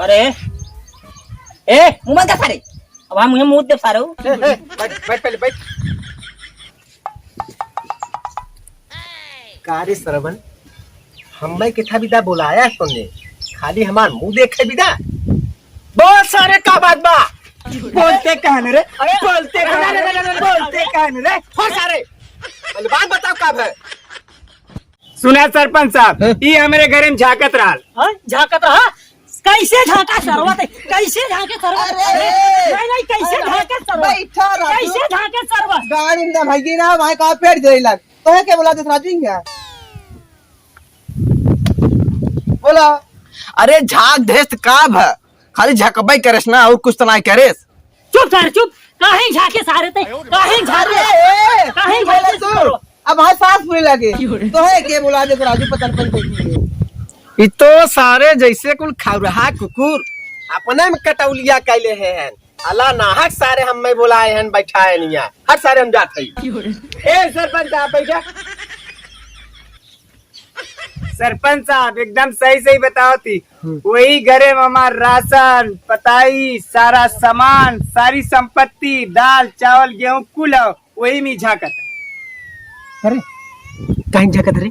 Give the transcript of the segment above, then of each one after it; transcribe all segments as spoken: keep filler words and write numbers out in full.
अरे, ए, मुँह बंद कर सारे। अब हम मुँह, मुँह देब सारे। ए, ए, बैठ, बैठ पहले, बैठ। का रे सरवन, हम्मे किथा बिदा बोलाया है तूने? खाली हमार मुँह देखे बिदा? बोल सारे, का बात बा? बोलते कहन रे, अरे, बोलते कहन रे, बोलते कहन रे। हो सारे, पहले बात बताओ का भय? सुना सरपंच साहब, हाँ? ई हमरे घरे में झांकत रहल। हाँ, झांकत रहा? कैसे झांका सरवा ते? कैसे झांके सरवा? अरे! नहीं, नहीं, कैसे अरे, झांके सरवा? बैठा राजू। कैसे झांके सरवा? गाड़ी में भाई ना, भाई का पेट दे लग। तोहे के बोला देत राजू हियाँ? बोला। अरे झांक देस त का भ? खाली झकबई करेस ना, और कुछ त नाहीं करेस। चुप सारे, चुप। काहे झांके सारे ते? काहे झांके? अरे, ए, काहे तू बोले झांके तू। सरवा? अब हाँ सास बुरे लगे। क्यों रे? तोहे के बोला देत राजू पतन पन देखिए। ई तो सारे जैसे कुल खौरहा कुकुर अपने में कटौलिया कैले हैं। अला नाहक सारे हम्मे बोलाए हैं, बैठाए निया। हट सारे, हम जात हई। ए सरपंच साहब, बैठा। सरपंच साहब, एकदम सही सही बताओ थी। हम्म। वही घरे में हमार राशन, पताई, सारा सामान, सारी संपत्ति, दाल, चावल, गेहूं, कुल हो, वही में झांकत। अरे, काहे झांकत रे?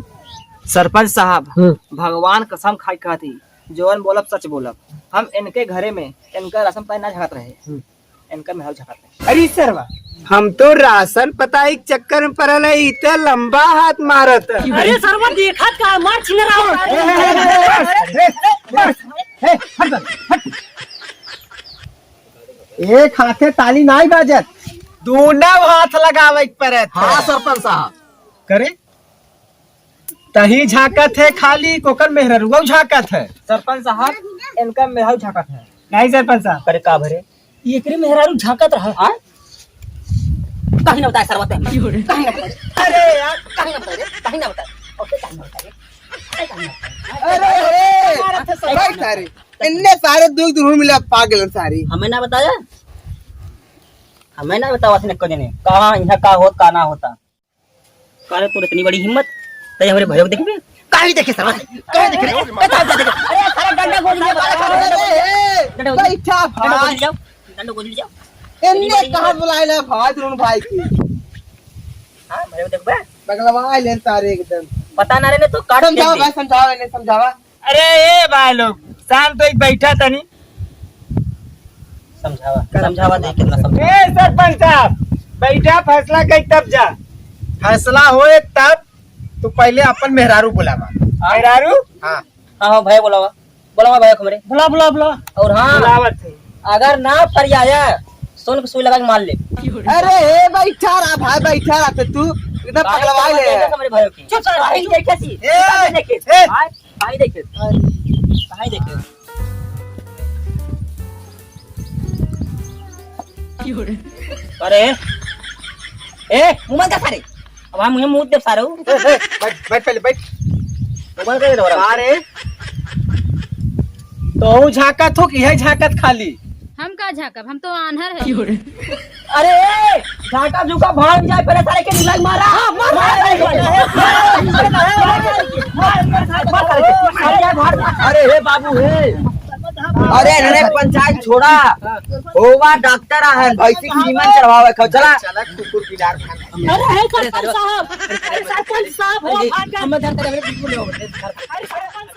सरपंच साहब, हम्म। भगवान कसम खाई कहत ही, जवन बोलब सच बोलब। हम इनके घरे में इनका राशन पानी ना झांकत रहे, हम्म। इनका मेहरारू झांकत रहे। अरे सरवा, हम तो राशन पताई के चक्कर में पड़ल है, इतना लंबा हाथ मारत। अरे सरवा, देखत का मार छिनरा। ए, ए, ए, ए, ए, ए, हट, हट, हट। एक हाथे ताली नाई बाजत, दोनों हाथ लगावे के पड़त है। हाँ सरपंच साहब। करे, तही झांकत है खाली, ओकर मेहररुआ झांकत है। सरपंच साहब, इनका मेहरारू झांकत है। नहीं सरपंच साहब। करे का भरे? एकरे मेहरारू झांकत रहा। हाँ? कहीं ना बताए सरवा ते। कहीं ना बताए। अरे यार, कहीं ना बताए रे, कहीं ना बताए। ओके, कहीं ना बताए रे। अरे, कहीं ना बताए। अरे, अरे, भाई सारे, इनने सारे दुख दुख मिला पागल सारी। हमें ना बताया? हमें ना बतावा थने कजने। कहाँ यहाँ का होत, का ना होता। काहे तोर इतनी बड़ी हिम्मत? तै हमरे भैया को देखबे? काहे देखे साला? काहे देखे रे? बता, बता, बता। अरे, सारा डंडा गोली में मारा। अरे, ए, ए, डंडा गोली। बैठा डंडा गोली भाई। जाओ। डंडा गोली जाओ। इतनी इनने बड़ी कहाँ हिम्मत। बुलाए ला भाई, दोनों भाई की? हाँ, भैया को देखबे? पगलवा ले सारे एकदम। पता ना रे, ने तो काट समझावा के भाई, समझावा, इन्हें समझावा। अरे ए भाई लोग, शांत होइके बैठा तनी। समझावा, समझावा दे, कितना समझावा। ए सरपंच साहब, बैठा, फैसला कई तब जा। फैसला होए तब, तू पहले अपन मेहरारू बुलावा। मेहरारू? हाँ। हाँ, हाँ, भैया बुलावा। बुलावा भैया को हमरे। बुला, बुला, बुला। और हाँ, बुलावत है। अगर ना फरियाया, सुन के सुई लगा के मार ले। अरे, ए, बैठा रहा भाई, बैठा रहा तो तू एकदम भाई पगलवा ले। हमरे भाई की। चुप सारे, भाई देखे सी। ए, भाई देखे। ए। भाई, भाई देखे। भाई देखे। अरे, ए, मुंह बंद कर सारे। अब हम मुंह मुंह देख सारे। ए, ए, बैठ, बैठ पहले, बैठ। मुंह बंद कर दे रहा। सारे। तो झांकत हो कि है झांकत खाली? हम का झांकब, हम तो आन्हर है। अरे, झांका झुका भाग जाए, पहले सारे के लग मारा। हाँ, मार, मार, मार, मार, मार, मार, मार, मार, मार, मार, मार। अरे, हे बाबू, हे। अरे, अरे, पंचायत छोड़ा। होवा डॉक्टर आहन, भैंसी के सीमन चढ़वावे खो, चला। चला, कुकुर बिलार खान। अरे, हे सरपंच साहब, अरे, सरपंच साहब, हो, भाग जा। अरे, सरपंच